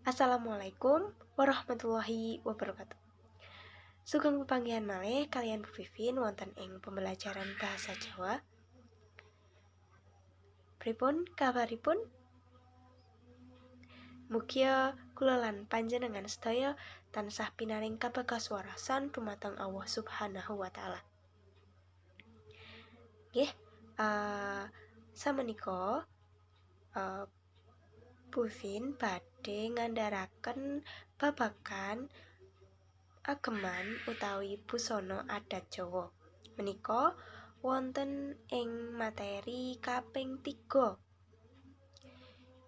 Assalamualaikum warahmatullahi wabarakatuh. Sugeng pepanggihan malih kaliyan Bu Vivin wonten ing pembelajaran bahasa Jawa. Pripun kabaripun? Mugia kula lan panjenengan sedaya tansah pinaring kabagasuwarasan dumateng Allah Subhanahu wa taala. Nggih, samenika Bu Vivin badhe ngandharaken babagan ageman utawi busana adat Jawa. Menika wonten ing materi kaping 3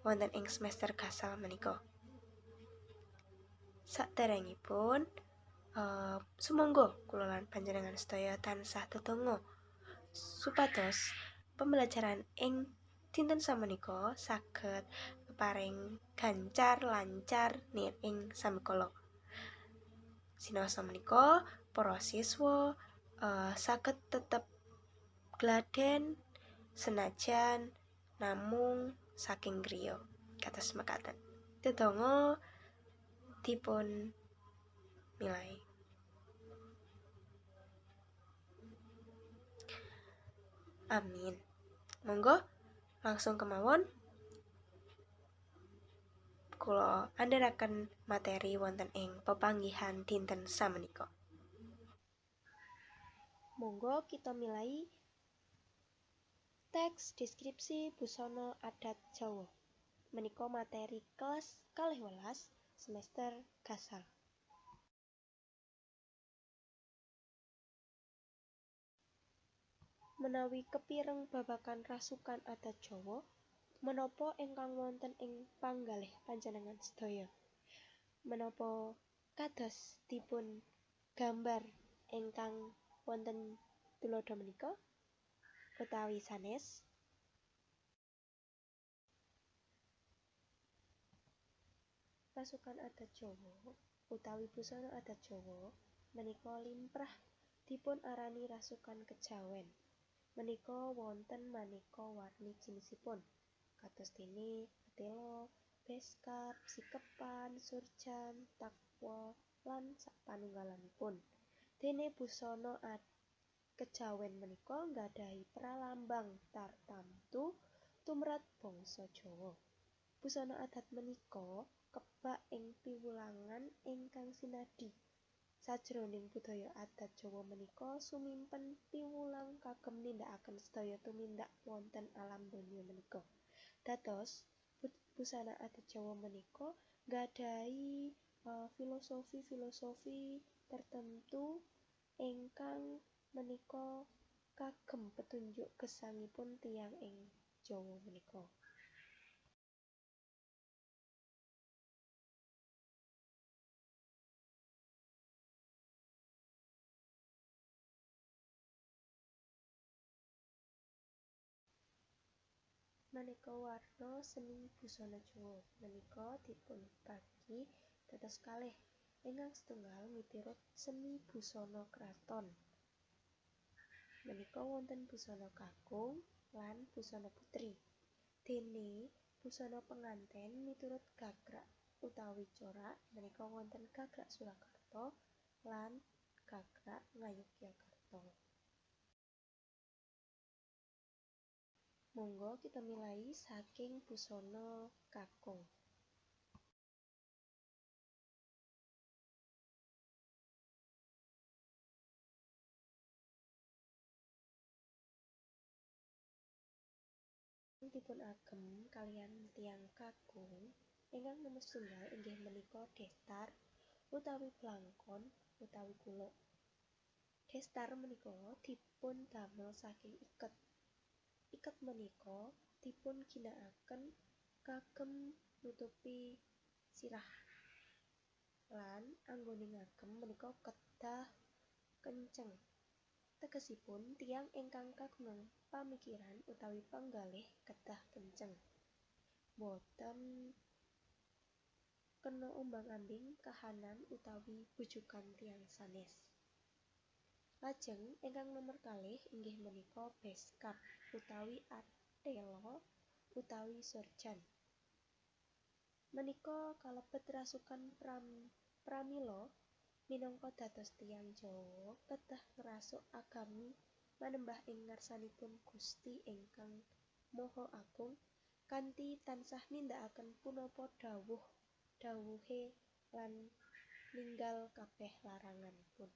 wonten ing semester gasal menika. Saderengipun sumangga kula lan panjenengan sedaya tansah tetungga supados pembelajaran ing dinten samenika saged paring gancar lancar nir ing samikala. Sinaosa menika para siswa saged tetep gladen senajan namung saking griya. Kados mekaten. Dedonga dipun milai. Amin. Monggo langsung kemawon kula andharaken materi wonten ing pepanggihan dinten samenika. Monggo kita milai teks deskripsi busana adat Jawa. Menika materi kelas 12 semester gasal. Menawi kepireng babagan rasukan adat Jawa, menapa ingkang wonten ing panggalih panjenengan sedaya? Menapa kados dipun gambar ingkang wonten tuladha menika utawi sanes? Rasukan adat Jawa utawi busana adat Jawa menika limrah dipun arani rasukan kejawen. Menika wonten maneka warni jinisipun, kados dene telo, beskap, sikepan, surjan, takwa, lan sapanunggalanipun. Dene busana kejawen menika nggadahi pralambang tartamtu tumrap bangsa Jawa. Busana adat menika kebak ing piwulangan ingkang sinadhi. Sajroning budaya adat Jawa menika sumimpen piwulang kagem nindakaken sedaya tumindak wonten alam donya menika. Dados busana adat Jawa menika nggadahi filosofi-filosofi tertentu ingkang menika kagem petunjuk gesangipun tiyang ing Jawa menika. Maneka warna seni busana Jawa menika dipunbagi dados kalih, ingkang setunggal miturut seni busana kraton. Menika wonten busana kakung lan busana putri. Dene busana penganten miturut gagrak utawi corak menika wonten gagrak Surakarta lan gagrak Ngayogyakarta. Monggo kita milai saking busana kakung. Dipun agem kaliyan tiyang kakung ingkang nomer setunggal inggih menika destar utawi blangkon utawi kuluk. Destar menika dipun damel saking iket. Iket menika dipun ginakaken kagem nutupi sirah lan anggone ngagem menika kedah kenceng. Tegesipun tiyang ingkang kagungan pamikiran utawi panggalih kedah kenceng, boten kena ombang-ambing kahanan utawi bujukan tiyang sanes. Lajeng ingkang nomer kalih inggih menika beskap utawi atela utawi surjan. Menika kalebet rasukan pramila minangka dados tiyang Jawa kedah ngrasuk agami manembah ing ngarsanipun Gusti ingkang Maha Agung kanthi tansah nindakaken punapa dhawuh dhawuhe lan ninggal kabeh laranganipun.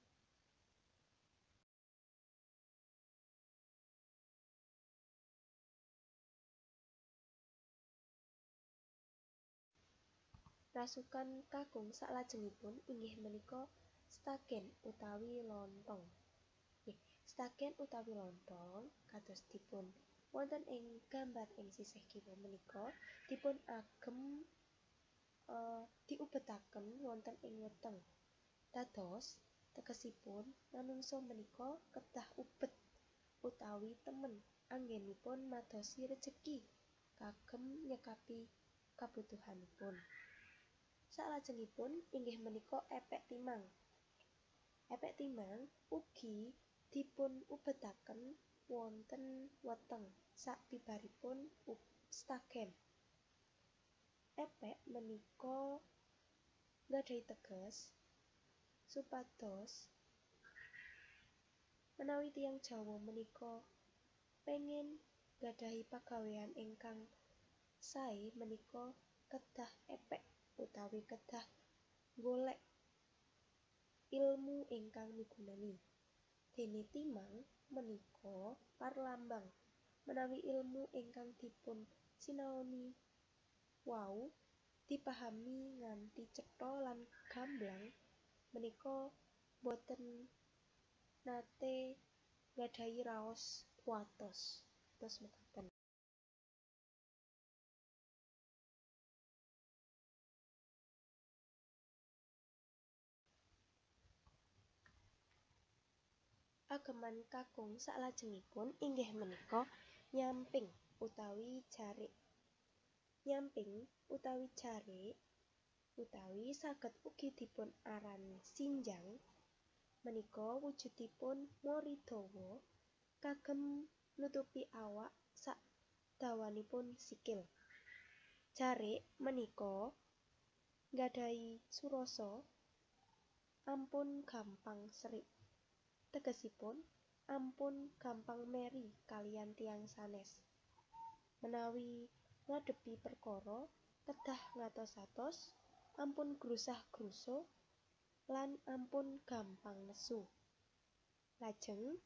Rasukan kakung saklajengipun inggih menika stagen utawi lontong. Stagen utawi lontong kados dipun wonten ing gambar ing sisih kiwa menika dipun agem diubetaken wonten ing weteng. Dados tegesipun manungsa menika kedah ubet utawi temen anggenipun madosi rejeki kagem nyekapi kabutuhanipun. Saklajengipun inggih menika epek timang. Epek timang ugi dipun ubetaken wonten weteng sabibaripun stagen. Epek menika nggadahi teges supados menawi tiyang Jawa menika pengin nggadahi pagawean ingkang sae menika kedah epek utawi kedah golek ilmu ingkang migunani. Dene timang menika parlambang menawi ilmu ingkang dipun sinaoni wau dipahami nganti cetha lan gamblang menika boten nate nggadahi raos kuwatos. Terus mekaten. Ageman kakung saklajengipun inggih menika nyamping utawi jarik. Nyamping utawi jarik utawi saged ugi dipun arani sinjang menika wujudipun mori dawa kagem nutupi awak sadawanipun sikil. Jarik menika nggadahi surasa ampun gampang serik. Tegesipun ampun gampang meri kaliyan tiyang sanes. Menawi ngadepi perkara kedah ngatos-atos, ampun grusah-grusuh lan ampun gampang nesu. Lajeng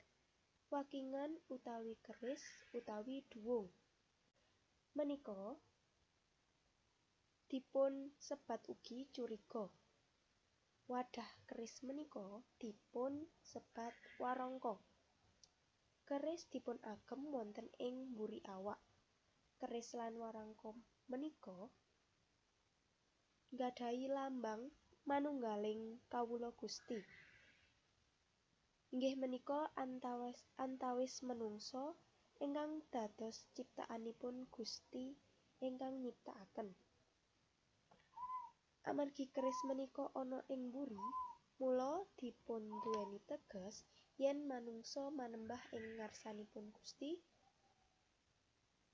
wakingan utawi keris utawi dhuwung menika dipun sebat ugi curiga. Wadah keris menika dipun sebat warangka. Keris dipun agem wonten ing mburi awak. Keris lan warangka menika nggadahi lambang manunggaling kawula Gusti. Inggih menika antawis menungsa ingkang dados ciptaanipun Gusti ingkang nyiptakaken. Amargi keris menika ana ing mburi, mula dipunduweni teges yen manungsa manembah ing ngarsanipun Gusti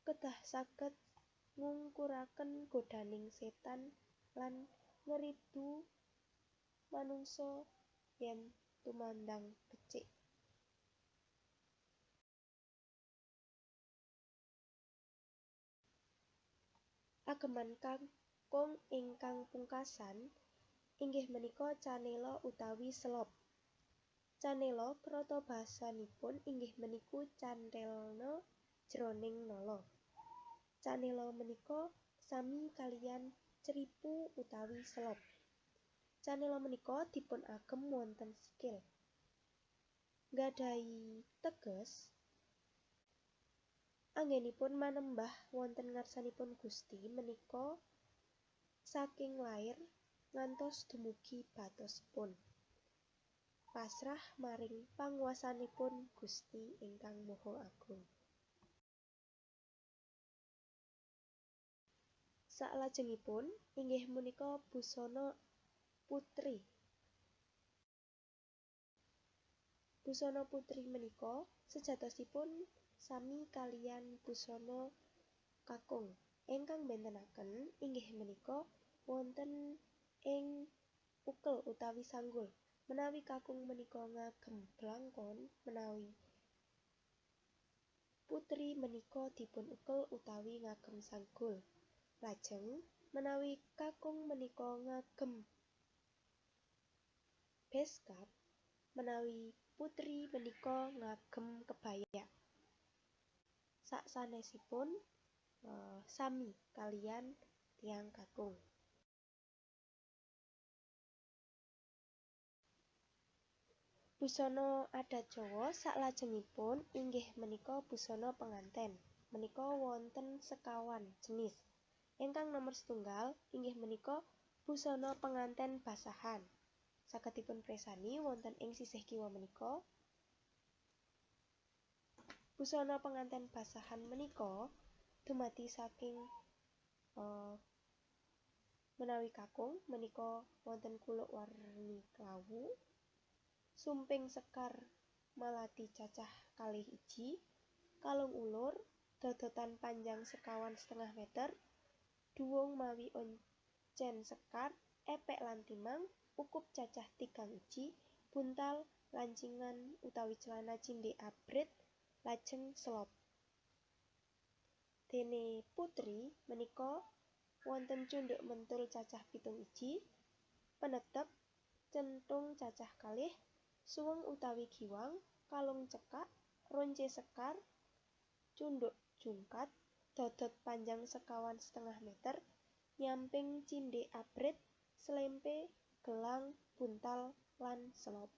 kedah saged ngungkuraken godaning setan lan ngridu manungsa yen tumandang becik. Ageman kakung ingkang pungkasan inggih menika canela utawi selop. Canela krata basanipun inggih meniku canthelna jroning nala. Canela menika sami kaliyan cripu utawi selop. Canela menika dipun agem wonten sikil. Nggadahi teges anggenipun manembah wonten ngarsanipun Gusti menika saking lair ngantos dumugi batosipun. Pasrah maring panguwasanipun Gusti ingkang Maha Agung. Saklajengipun inggih punika busana putri. Busana putri menika sejatosipun sami kaliyan busana kakung. Ingkang bentenaken inggih menika wonten ing ukel utawi sanggul. Menawi kakung menika ngagem blangkon, menawi putri menika dipun ukel utawi ngagem sanggul. Lajeng menawi kakung menika ngagem beskap, menawi putri menika ngagem kebaya. Saksanesipun sami kaliyan tiyang kakung. Busana adat Jawa saklajengipun inggih menika busana penganten. Menika wonten sekawan jenis. Ingkang nomer setunggal inggih menika busana penganten basahan. Saged dipun pirsani wonten ing sisih kiwa menika. Busana penganten basahan menika dumadi saking menawi kakung menika wonten kuluk warni klawu, sumping sekar malati cacah kalih iji, kalung ulur, dodotan panjang 1,5 meter, duwung mawi oncen sekar, epek lan timang, ukup cacah 3 iji, buntal, lancingan utawi celana cindhik abrit, lajeng selop. Dene putri menika wonten cunduk mentul cacah 7 iji, penetep, centung cacah kalih, suweng utawi giwang, kalung cekak, ronce sekar, cunduk jungkat, dodot panjang 1,5 meter, nyamping cindhik abrit, slempe, gelang, buntal, lan selop.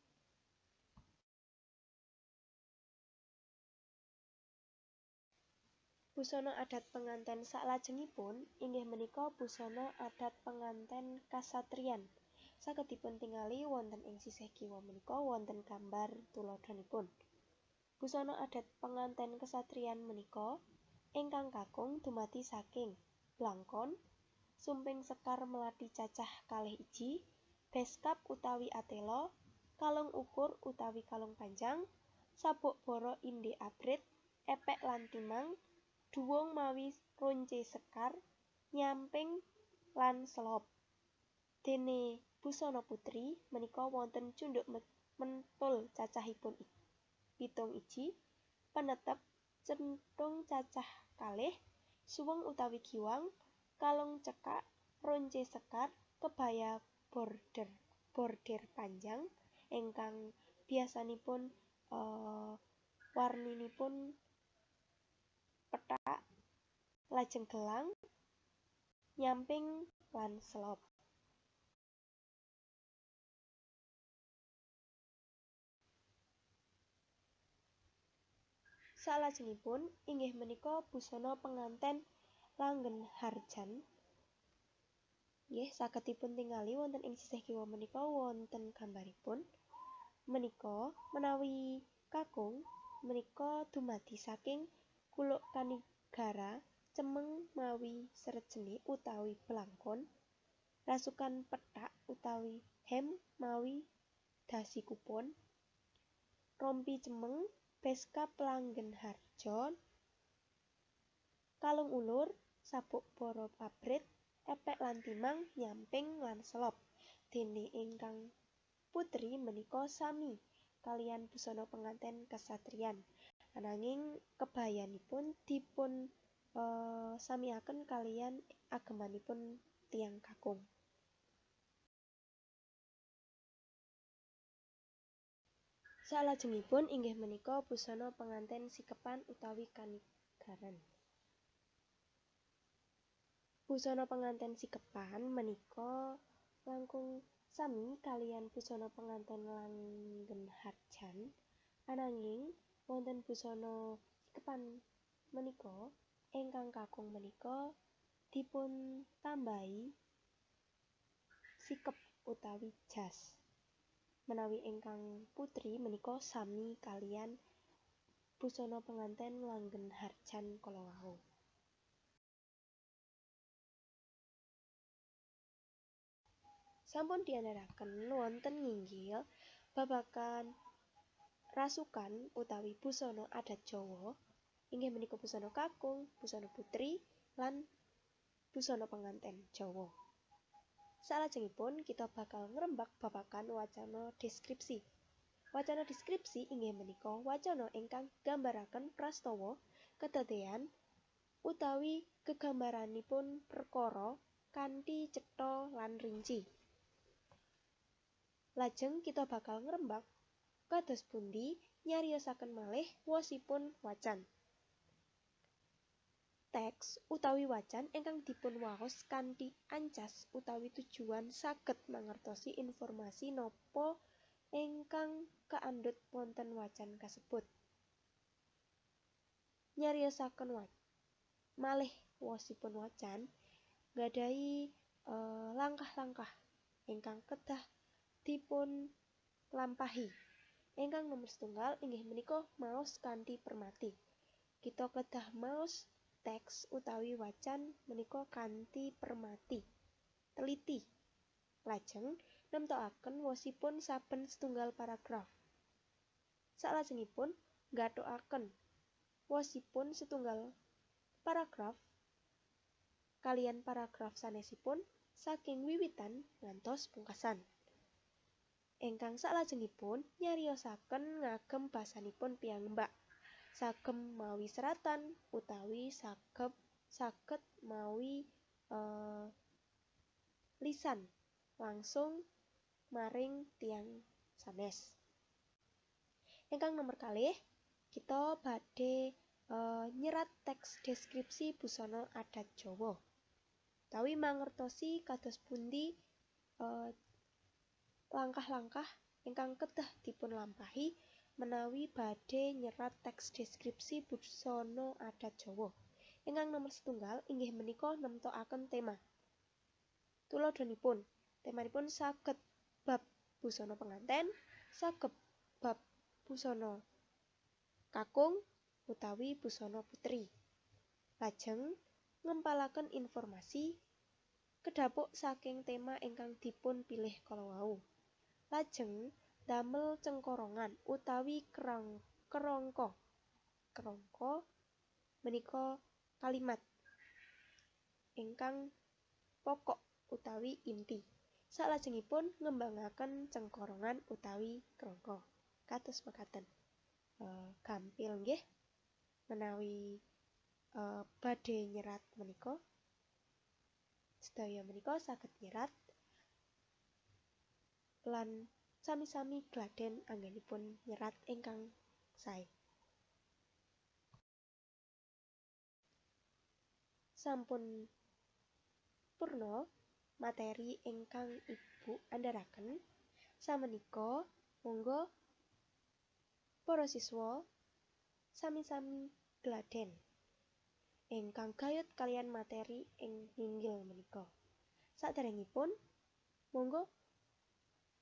Busana adat penganten saklajengipun inggih menika busana adat penganten kasatriyan. Saged dipun tingali wonten ing sisih kiwa menika wonten gambar tuladhanipun. Busana adat penganten kesatriyan menika ingkang kakung dumadi saking blangkon, sumping sekar melati cacah kalih iji, beskap utawi atela, kalung ukur utawi kalung panjang, sabuk boro indhe abrit, epek lan timang, duwung mawi ronce sekar, nyamping lan selop. Dene busana putri menika wonten cunduk mentul cacahipun 7 iji, penetep, centung cacah kalih, suweng utawi giwang, kalung cekak, ronce sekar, kebaya border panjang ingkang biasanipun warninipun pethak, lajeng gelang, nyamping lan selop. Salajengipun inggih menika busana penganten Langenharjan. Nggih, saged dipun tingali wonten ing sisih kiwa menika wonten gambaripun. Menika menawi kakung menika dumadi saking kuluk kanigara cemeng mawi srejene utawi blangkon, rasukan pethak utawi hem mawi dasi kupon, rompi cemeng, beskap Langenharjan, kalung ulur, sabuk boro abrit, epek lan timang, nyamping lan selop. Dene ingkang putri menika sami kaliyan busana penganten kesatriyan, ananging kebayanipun dipun samiaken kaliyan agemanipun tiyang kakung. Salajengipun inggih menika busana penganten sikepan utawi kanigaran. Busana penganten sikepan menika langkung sami kaliyan busana penganten Langenharjan, ananging wonten busana sikepan menika ingkang kakung menika dipun tambahi sikep utawi jas. Menawi ingkang putri menika sami kaliyan busana penganten Langenharjan kala wau. Sampun diandharaken wonten nginggil babagan rasukan utawi busana adat Jawa, inggih menika busana kakung, busana putri, lan busana penganten Jawa. Salajengipun kita bakal ngrembak babagan wacana deskripsi. Wacana deskripsi inggih menika wacana ingkang nggambaraken prastawa, kedadean utawi gegambaranipun perkara kanthi cetha lan rinci. Lajeng kita bakal ngrembak kados pundi nyariosaken malih wosipun wacan. Teks utawi wacan ingkang dipun waos kanthi ancas utawi tujuan saged mangertosi informasi napa ingkang kaandhut wonten wacan kasebut. Nyariosaken malih wosipun wacan nggadahi langkah-langkah ingkang kedah dipun lampahi. Ingkang nomer setunggal inggih menika maos kanthi permati. Kita kedah maos teks utawi wacan menika kanthi permati, teliti. Lajeng nemtokaken wosipun saben setunggal paragraf. Salajengipun nggathukaken wosipun setunggal paragraf kalian paragraf sanesipun saking wiwitan ngantos pungkasan. Ingkang salajengipun nyariosaken ngagem basanipun piyambak, sagem mawi seratan utawi saged mawi lisan langsung maring tiyang sanes. Ingkang nomer kalih, kita badhe nyerat teks deskripsi busana adat Jawa. Utawi mangertosi kados pundi langkah-langkah ingkang kedah dipun lampahi menawi badhe nyerat teks deskripsi busana adat Jawa. Ingkang nomer setunggal inggih menika nemtokaken tema. Tuladhanipun, temanipun saged bab busana penganten, saged bab busana kakung utawi busana putri. Lajeng ngempalaken informasi kedhapuk saking tema ingkang dipun pilih kala wau. Lajeng damel cengkorongan utawi kerangka. Kerangka menika kalimat ingkang pokok utawi inti. Salajengipun ngembangaken cengkorongan utawi kerangka. Kados mekaten. Gampil nggih menawi badhe nyerat menika. Sedaya menika saged nyerat lan sami-sami gladen anggenipun nyerat ingkang sae. Sampun purna materi ingkang Ibu andharaken. Samenika monggo para siswa sami-sami gladen ingkang gayut kalian materi ing nginggil menika. Saderengipun monggo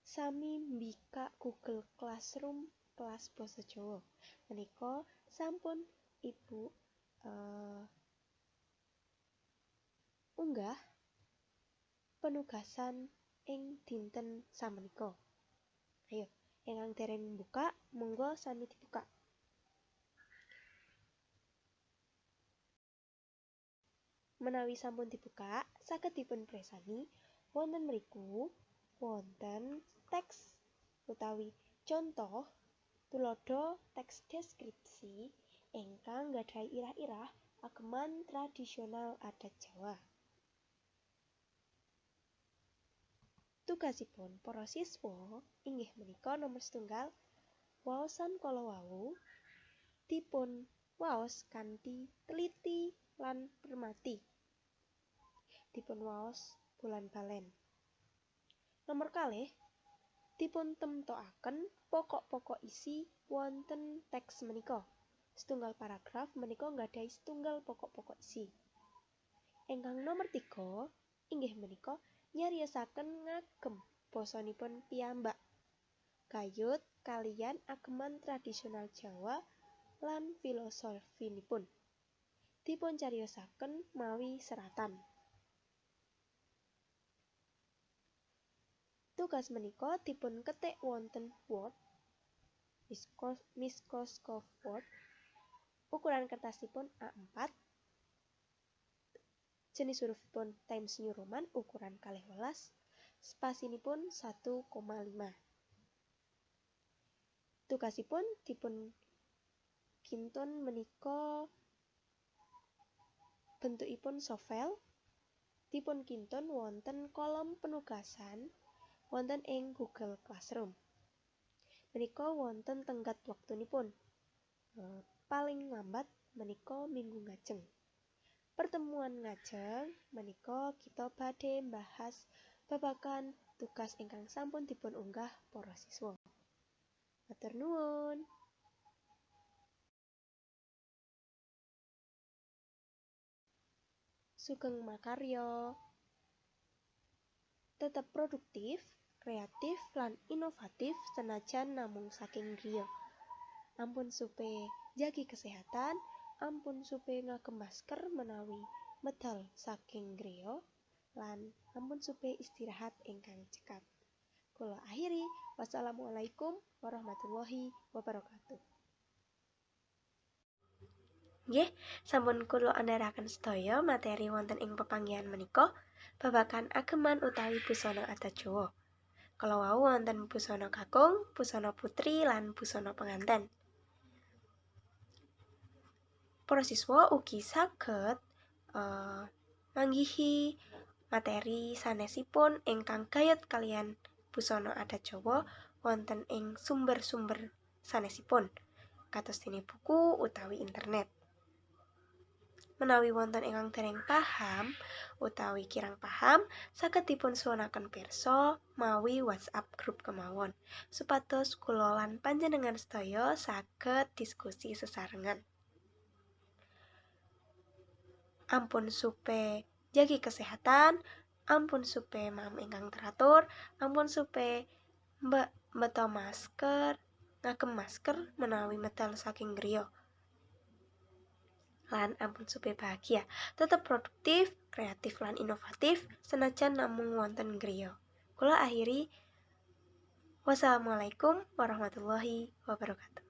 sami mbikak Google Classroom kelas Basa Jawa. Menika sampun Ibu unggah penugasan ing dinten samenika. Ayo, ingkang dereng mbuka monggo sami dibuka. Menawi sampun dibuka, saged dipun pirsani wonten mriku wonten teks utawi contoh tuladha teks deskripsi ingkang nggadahi irah-irah ageman tradisional adat Jawa. Tugasipun para siswa inggih menika nomer setunggal waosan kala wau dipun waos kanthi teliti lan permati. Dipun waos bolan-balen. Nomor kalih dipun temtokaken pokok-pokok isi wonten teks menika. Setunggal paragraf menika nggadahi setunggal pokok-pokok isi. Ingkang nomer 3 inggih menika nyariosaken ngagem basanipun piyambak, gayut kaliyan ageman tradisional Jawa lan filosofinipun. Dipun cariosaken mawi seratan. Tugas menika dipun ketik wonten Word, Microsoft Word. Ukuran kertasipun A4, jenis hurufipun Times New Roman ukuran 12, Spasinipun 1,5. Tugasipun dipun kintun menika bentukipun sovel, dipun kintun wonten kolom penugasan wonten ing Google Classroom. Menika wonten tenggat wektunipun. Paling lambat menika minggu ngajeng. Pertemuan ngajeng menika kita badhe mbahas babagan tugas ingkang sampun dipun unggah para siswa. Matur nuwun. Sugeng makarya. Tetep produktif, kreatif lan inovatif senajan namung saking griya. Ampun supe jagi kesehatan, ampun supe ngagem masker menawi medal saking griya, lan ampun supe istirahat ingkang cekap. Kula akhiri, wassalamualaikum warahmatullahi wabarakatuh. Nggih, sampun kula andharaken sedaya materi wonten ing pepanggihan menika babagan ageman utawi busana adat Jawa. Kala wau wonten busana kakung, busana putri lan busana penganten. Para siswa ugi saged manggihi materi sanesipun ingkang gayut kaliyan busana adat Jawa wonten ing sumber-sumber sanesipun, kados dene buku utawi internet. Menawi wonten ingkang dereng paham utawi kirang paham, saged dipun suwunaken pirsa mawi WhatsApp grup kemawon supados kula lan panjenengan sedaya saged diskusi sesarengan. Ampun supe jagi kesehatan, ampun supe mam ingkang teratur, ampun supe mbeta masker, ngagem masker menawi medal saking griya. Lan ampun supe bahagia, tetep produktif, kreatif lan inovatif senajan namung wonten griya. Kula akhiri, wassalamualaikum warahmatullahi wabarakatuh.